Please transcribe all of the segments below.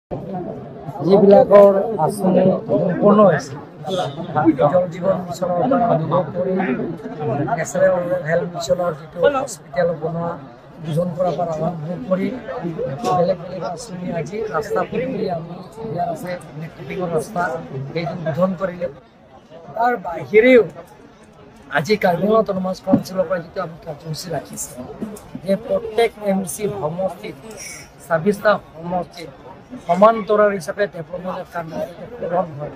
যিবিলাকৰ আঁচনি সম্পূৰ্ণ হৈছে, জল জীৱন মিছনৰ পৰা আৰম্ভ কৰি নেশ্যনেল হেল্থ মিছনৰ যিটো হস্পিটেল বনোৱা, বুজন কৰাৰ পৰা আৰম্ভ কৰি বেলেগ বেলেগ আঁচনি, আজি ৰাস্তা পদূলি আমি ইয়াত আছে ট্ৰেফিকৰ ৰাস্তা, সেইটো বোধন কৰিলে। তাৰ বাহিৰেও আজি কাৰ্বি আংলং অট'নমাছ কাউন্সিলৰ পৰা যিটো আমি কাৰ্যসূচী ৰাখিছে যে প্ৰত্যেক এম চি সমষ্টিত, 26টা সমষ্টিত সমান্তৰাল হিচাপে ডেভেলপমেণ্টৰ কাম পূৰণ হয়,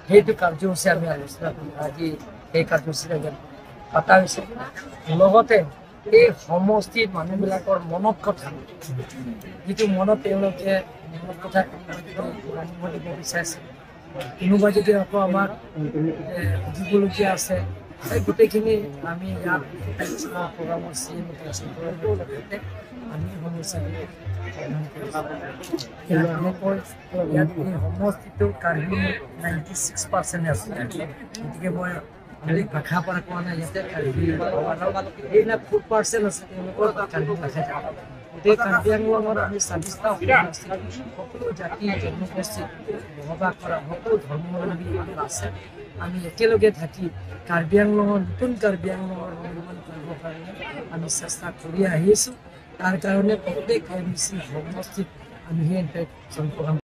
সেইটো কাৰ্যসূচী আমি আলোচনা কৰি আজি সেই কাৰ্যসূচী পাতা হৈছে। লগতে এই সমষ্টিত মানুহবিলাকৰ মনত কথা, যিটো মনত তেওঁলোকে মনত কথা জানিব দিব বিচাৰিছে, কোনোবা যদি আকৌ আমাক সুধিবলগীয়া আছে, এই গোটেইখিনি আমি ইয়াত প্ৰগ্ৰামৰ চি এম আমি সমস্যাবিলাক এনেকৈ ইয়াত এই সমষ্টিটো কাৰ্বি 96% আছে। গতিকে মই বেলেগ ভাষা পৰা কোৱা নাই। ইয়াতে কাৰ্বি এইবিলাক 4% আছে, তেওঁলোকৰ কাৰ্বি ভাষা থাকে। গোটেই কাৰ্বি আংলঙৰ আমি 26টা সমষ্টিত সকলো জাতি জনগোষ্ঠীত বসবাস কৰা সকলো ধৰ্মাৱলম্বী মানুহ আছে। আমি একেলগে থাকি কাৰ্বি আংলঙৰ, নতুন কাৰ্বি আংলঙৰ নিৰ্মাণ কৰিবৰ কাৰণে আমি চেষ্টা কৰি আহিছোঁ। তাৰ কাৰণে প্ৰত্যেক এম চি সমষ্টিত আমি সেই ইণ্টাৰেকশ্যন প্ৰগ্ৰাম